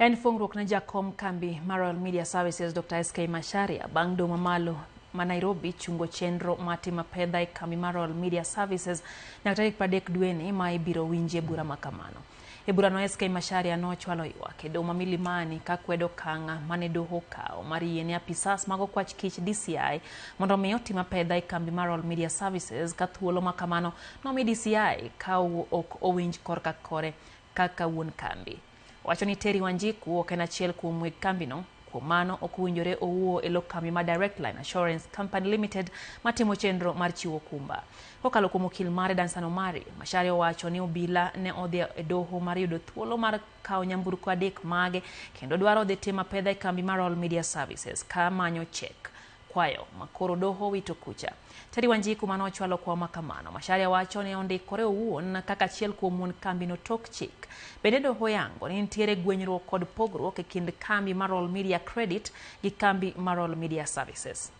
En fungruok ne jakom kambi mar Royal Media Services Dr. SK Macharia bang' doho mamalo ma Nairobi chungo chenro mar timo apedha e kambi mar Royal Media Services nyaka tarik 30 dweni ma ibiro winjie bura ma kamano. E burano SK Macharia nochwalo ywak e doho ma Milimani ka kwedo okang' mane doho okawo mar yiene apisas mag okwach kich DCI mondo omi otim apedha e kambi mar Royal Media Services ka thuolo ma kamano nomi DCI ka ok owinj korka kore kaka wuon kambi. Owacho ni Terry Wanjiku ok en achiel kuom weg kambino, kuom mano ok owinjore owuo e lo kambi mar Direct Line Assurance Company Limited matimo chenro mar chiwo okumba. Kokalo kuom okil mare Dansan Omari, Macharia owacho ni obila ne odhi e doho mar yudo thuolo mar kawo nyamburko adek mage kendo dwaro dhi timo apedha e kambi mar Royal Media Services ka manyo chek kwayo makoro doho wito kucha. Terry Wanjiku mane ochwalo kwayo ma kamano, Macharia wacho ni ondikore owuon kaka achiel kuom wuon kambino tok chik. Bende doho yango ni nitiere gwenyruok kod pogruok e kind kambi mar Royal Media Credit gi kambi mar Royal Media Services.